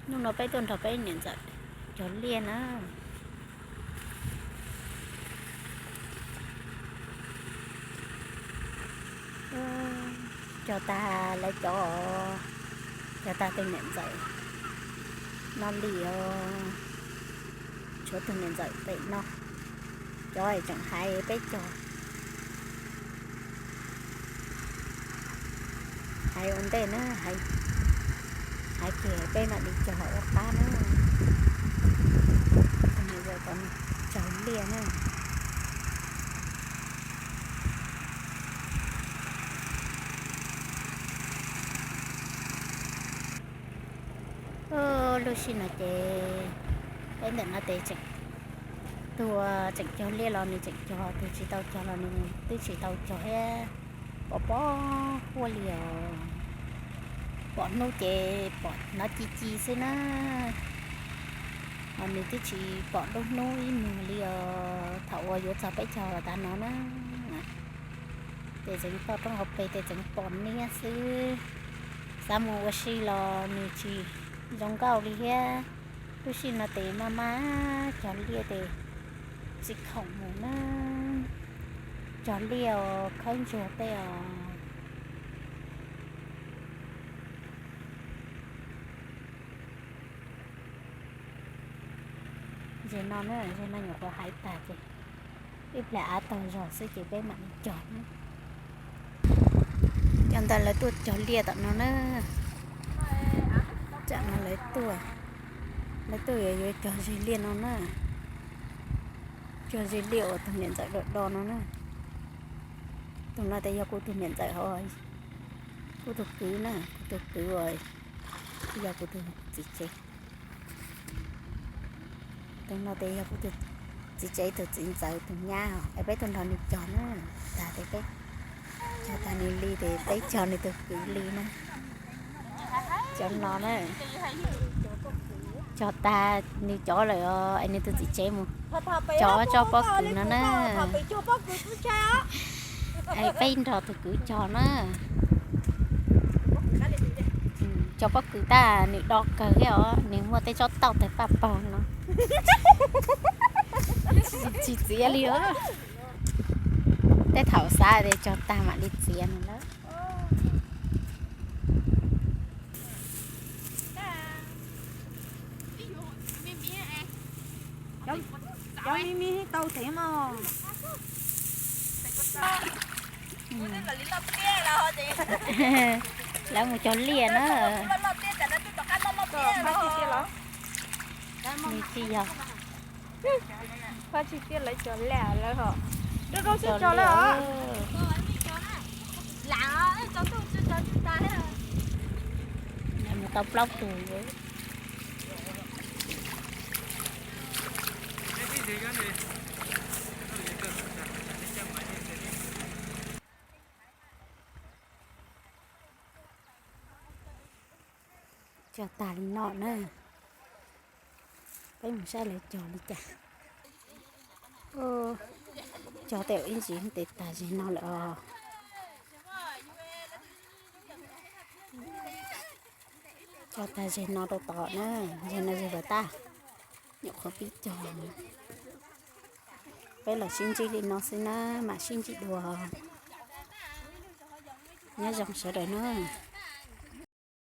Hnub no peb tuaj nrog peb niam ntxawm cog liaj na. Cog tag lawv cov, cog tag tus niam ntxawm no li os. Tshuav tus niam ntxawm pem no, cov tseem hais peb cog, hais ua ntej na, hais kiag peb mam li cog ua qab na. Tus niam ntxawm cog liaj na. Lub sij no ces peb ntawm no ces tseem, tus tseem cog liaj los nws tseem cog, tus tsis tau cog los nws twb tsis tau cog thiab. Pom pob huaj li os. Pom hnub ces pom hnov ci ci xwb na. Ho nws twb tsis pom lub hnub ib nus li os. Thaum uas yuav txog peb caug tav no na, ces tseem toj roob hauv pes ces tseem pom niab xwb. Xav mus ua si los nws tsis zoo nkauj li thiab. Lub sij no ces maj maj cog liaj ces tsis khoom mus na. Cog liaj os, khawb ntsuag tej os. Ze no na, ze no nyuam qhuav hais tag ces ib pliag av tag zog xwb ces peb mam li cog na. Cov ntawd lawv tuaj cog liaj tom no na. Tam no lawv tuaj, lawv tuaj yuav, yuav cog ze liaj no na. Cog ze liaj uas tus niam ntxawm do do no na. Tus no ces yog kuv tus niam ntxawm hos, kuv tus kwv na, kuv tus kwv uas yog kuv tus txiv tsev. Tus no ces yog kuv tus txiv tsev tus txiv ntxawm tus nyab os, es peb tuaj nrog nws cog na. Tag ces peb cog tag nws li ces peb cog nws tus kwv li na. Cov no na, cog tag nws cov lawm os, es nws tus txiv tsev mus cog tsob pob kws no na. Es peb nrog tus kwv cog na. Cov pob kws tag nws do kawg thiab os, nws muaj tej tsob tauj tawg paj paug no. Tsis txiav li os. Tej thaum xav tias cog tag mam li txiav no lawm. Cov me me tau tev mog. Lawv mus cog liaj na. Nws tsis yog. Pab tsis tiaj lawv cog liaj lawv ho. Rau rau xwb cog lawm os. Mus tau plaub tug. Cog tag li no na. Peb mus saib lawv cog li cas. Cog tej ib ntsis tes tag zig no lawm os. Cog tag zig no rau tod na, zig no zig puas tag, nyuam qhuav pib cog. Peb los sib ntsib li no xwb na, mam sib ntsib dua. Nyob zoo sawv daws na.